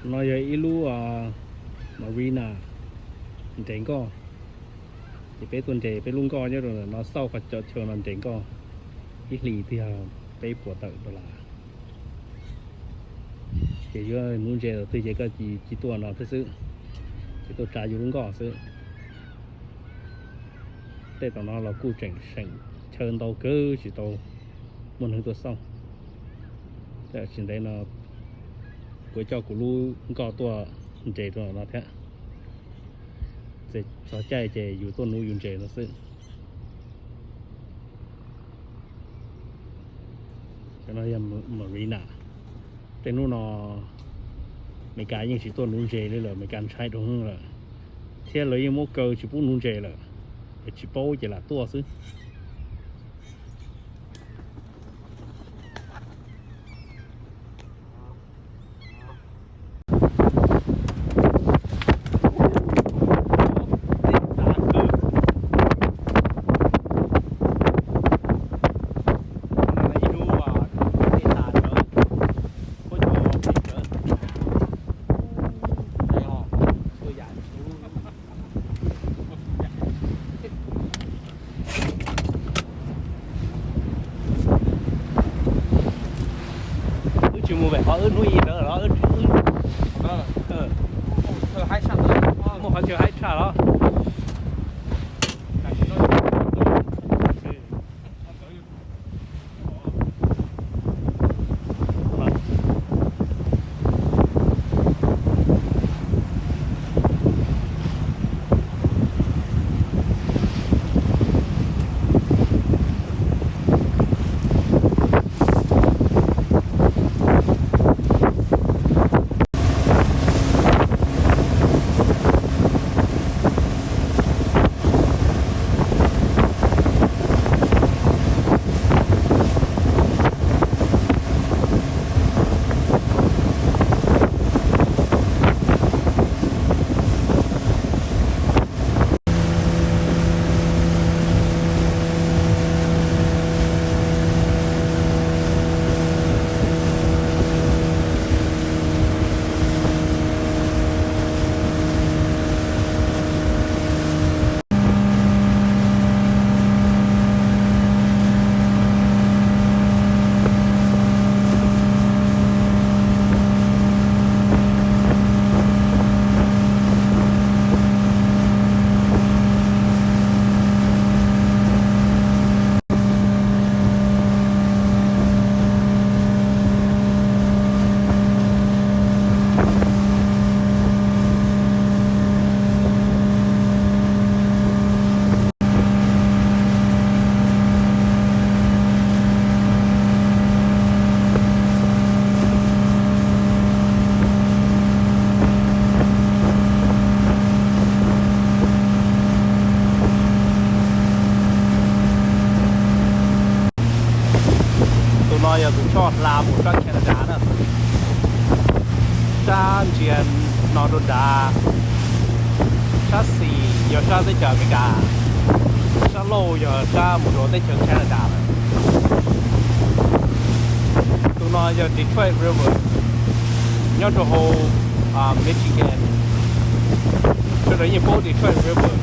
No yog ib lub marina nres nkoj. Ces peb tuaj nres peb lub nkoj nyob rau ntawm no, xauj qhov cov chaw no nres nkoj, ib hlis twg yog peb puas tawm dollar. Ces yuav nuv ntses los twg ces koj cia li tuaj no thiab xwb, ces tuaj tsav yus lub nkoj xwb. Tej tom no los kuj tseem seem chaw ntau kawg tsis tau muaj neeg tuaj xauj. Tsis ntev no kuv coj kuv lub nkoj tuaj nres rau no thiab. Txog caij ces yus tuaj nuv yus ntses no xwb. Cov no yog marina. Tej hnub no Amelikas yeej tsis tuaj nuv ntses li lawm, Amelikas ntshai rau lawm, thiab lawv yeej muab kaw tsis pub nuv ntses lawm, es tsis paub ces lam tuaj xwb. Wb tsis mus pem qhov wb hnub ib rawv los, muaj qhov chaw haib tshaj los. Tus no yog tus choj hla mus sab Canada na. Sab ntsia no rau nrad, sab xis yog sab teb chaws Amelikas, sab laug yog sab mus rau teb chaws Canada lawm. Tus no yog Detroit River, nyob rau hauv Michigan. Sawv daws yeej paub Detroit River.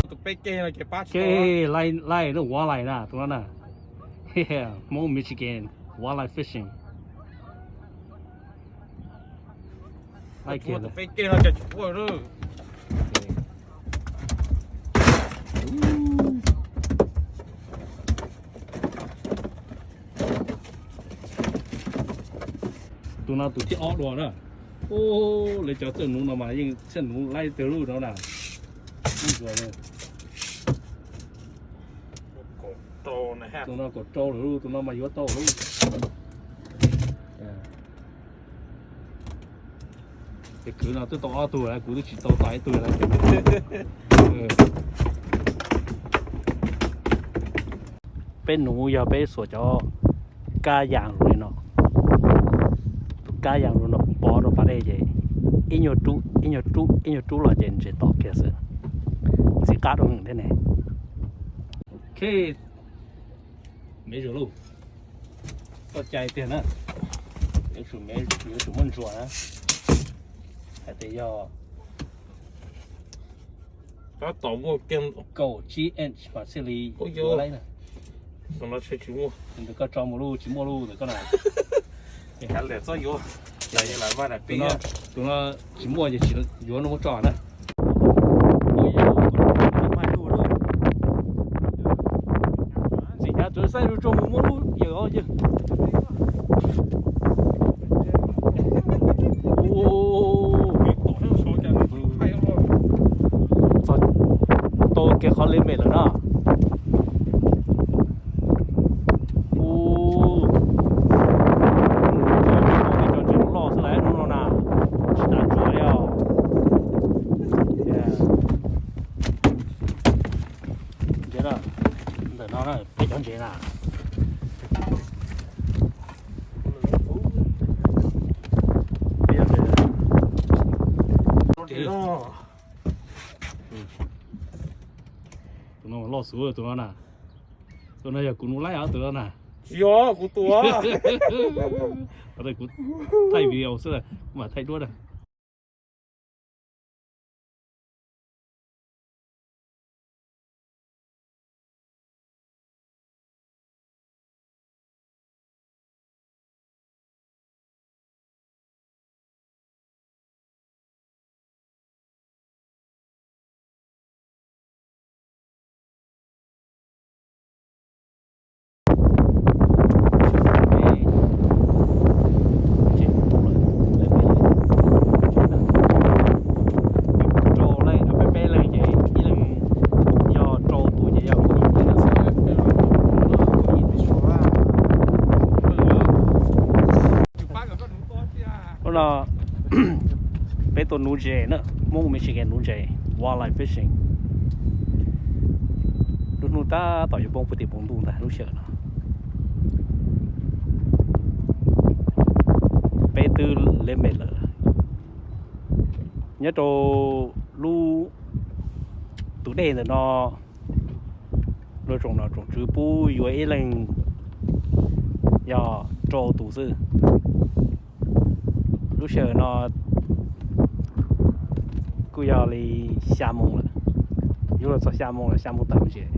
Tus peb ceg no ces pab tsis tau. Laij, laij, walleye na, tus no na. Yeah, Hmoob Michigan, walleye fishing. Tus peb ceg no ces tsis pub lawm. No tus thib ob dua na. Ub, lawv cov txawj nuv no mas yeej txawj nuv laib tag lub no na. Ub, tus no kaum rau lawm, tus no mas yuav tau lawm. Ces kwv no twb tau ob tug lawm, kuv twb tsis tau tau ib tug lawm. Peb nuv yog peb xuas cov kab yas li no. Tus kab yas li no pov rau pas dej ces ib nyuag rub ib nyuag rub ib nyuag rub los ces ntses tom kiag xwb. Ntxim qab rau heev thiab ne. Ok, me zuj lus, txoj cai tiag na, yuav tsum muaj ntsuas na, hais tias yog tab tom muaj kiag kaum tsib inch mas thiaj li yuav laib na. Ntawm koj tso mus lub tsis muaj lub ntawm koj na. Tus no tsis muaj ces tsis yuav no muab tso na. Ntxim nyav tsuav xaib rau tso mus muab lub yawm os yawg. Tau kev qhov limit lawm na. Ub, cov ntses loj xwb lawm hnub no na, tsis tas tsuav li os. Ntawm no peb cov ntses na. Tus no loj xwb tus no na. Tus no yog kuv nuv laib os tus no na. Tsis yog kuv tua. Kuv thaij video xwb, kuv mam thaij duab na. Rau leej, peb peb leeg ces ib leeg yog rau tus ces yog kuv ib leeg xwb. Hnub no peb tuaj nuv ntses na, Hmoob Michigan nuv ntses, walleye fishing. Lub hnub tab tom yuav poob puag tim poov ntuj ntag lub sij hawm no. Peb twb limit lawm. Nyob rau lub tus dej ntawm no, luag tsoom nom tsoom tswv pub yuav ib leeg yog rau tus xwb. Lub sij hawm no kuj yog li xya moos lawm, yuav luag txog xya moos lawm, xya moos tawm mus tsev.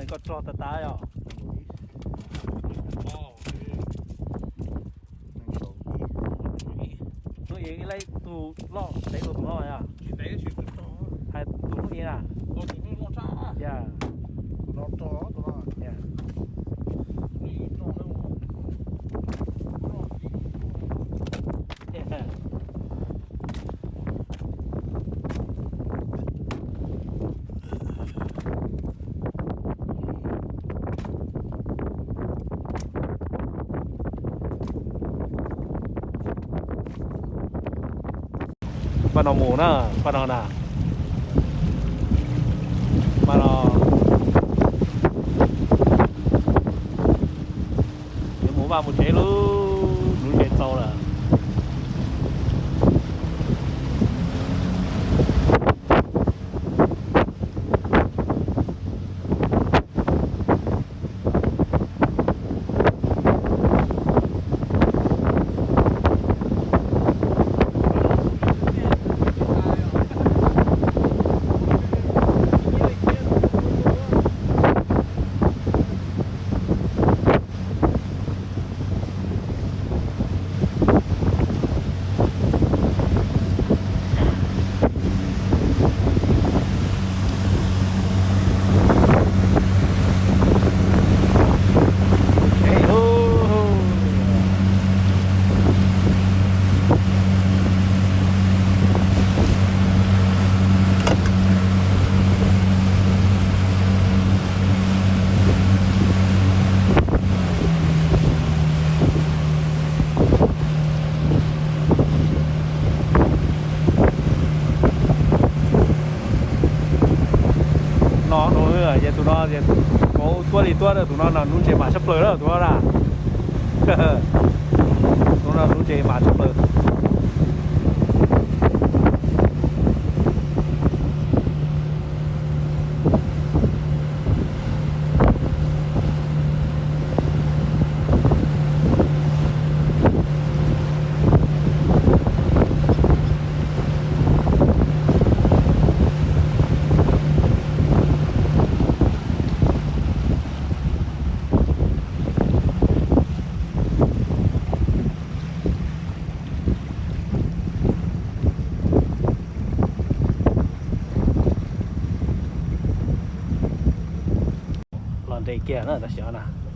Koj rog tas tas os. Ib leeg tus loj ntev dua tus no yog? Hais tus lub ni na? Ya. Paj no mus na, paj no na. Paj no yuav mus vaj mus tsev lauj, nuv tsev txaus lawm. No, ces tus no, kauv tuab li tuab, tus no no nuv ntses mas tshaj plaws lawm tus no na. Tus no nuv ntses mas tshaj plaws. Los nres kiag na tam sim no na.